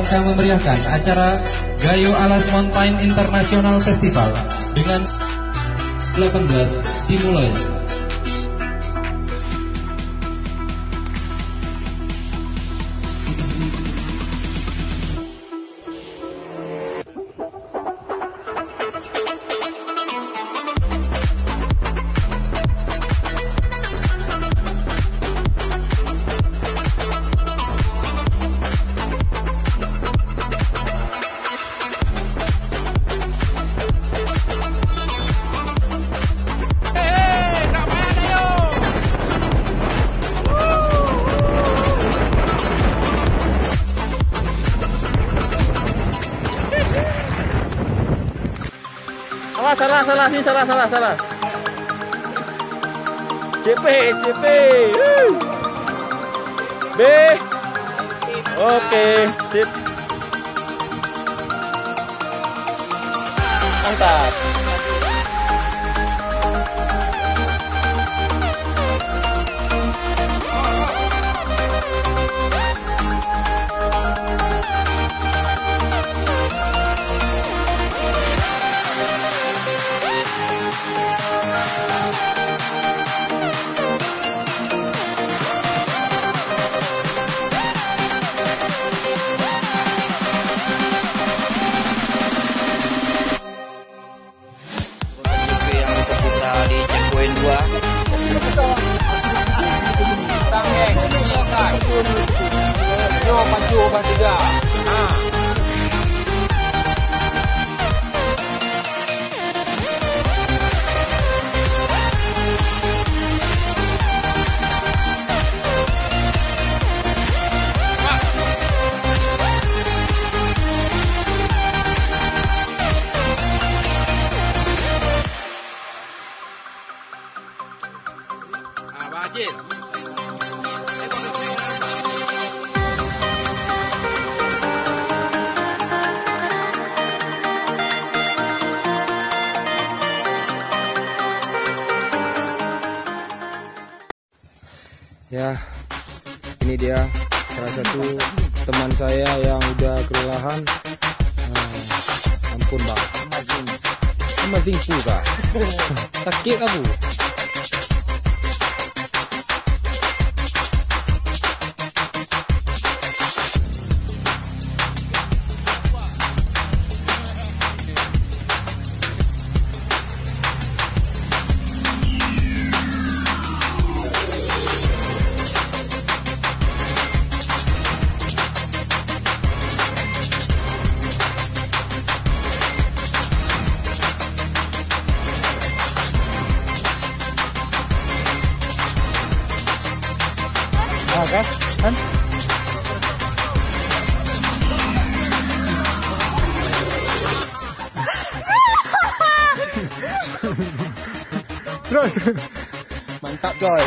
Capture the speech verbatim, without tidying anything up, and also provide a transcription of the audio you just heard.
Kita memeriahkan acara Gayo Alas Mountain International Festival dengan delapan belas dimulai. Awas, salah, salah, sini salah, salah, salah. C P, C P. Woo. B. Oke, sip. Mantap. Untuk J P yang terpisah di checkpoint dua. Tangeng, nyoe kan. Nyoe pacu bah tiga. Ha. Ah, Bang Acil. Ya, ini dia salah satu teman saya yang udah kelelahan. Ah, ampun, Bang. Amazing full, Bang. Sakit apa? Ah, kan? Kan? Terus. Mantap, coy.